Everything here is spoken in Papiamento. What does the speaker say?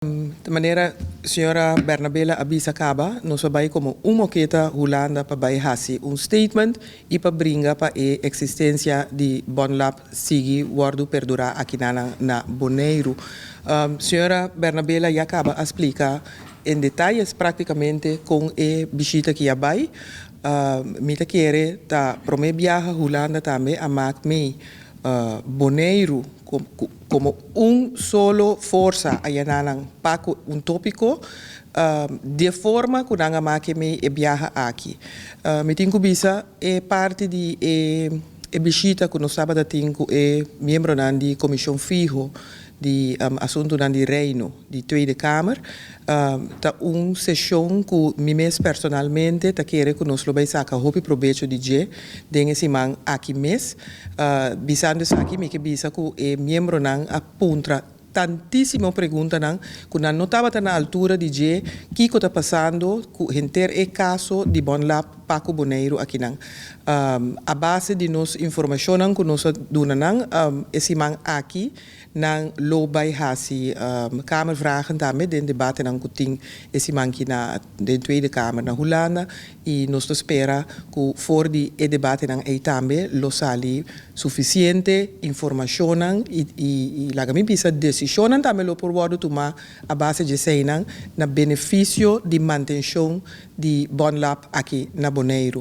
Di manera señora Bernabela a bisa kaba, nos a bai komo un moketa Hulanda pa bai hasi un statement i pa bringa pa e eksistensia di Bonlab sigui wòrdu perdurá akinan na Boneiru. Señora Bernabela ya kaba a splika en detayes práktikamente kon e bishita ki a bai. Mi ta kere ta promé biaha Hulanda tambe a mak mei Boneiru komo un solo forsa ayanan pa ku un tópiko di forma ku nan a make mei e biaha aki. Mi tin ku bisa e parti di e bishita ku nos tabata tin ku e miembronan di Komishon Fiho di Asuntunan di Reino di Tweede Kamer ta un seshon ku mi mes personalmente ta kere ku nos lo bai saka hopi probecho di dje den e siman aki mes. Bisando esaki mi ke bisa ku e miembronan a puntra tantísimo preguntanan ku nan no tabata na altura di dje kiko ta pasando ku henter e kaso di Bonlab pa ku Boneiru akinan. A base di nos informashonnan ku nos a duna nan e siman aki, nan lo bai hasi Kamervragen tambe den debatenan ku tin e siman ki na den Tweede Kamer na Hulanda i nos ta spera ku for di e debatenan ei tambe lo sali sufisiente informashonnan i i laga mi bisa desishonnan tambe lo por wòrdu tumá a base dje eseinan na benefisio di mantenshon di Bonlab aki na Boneiru.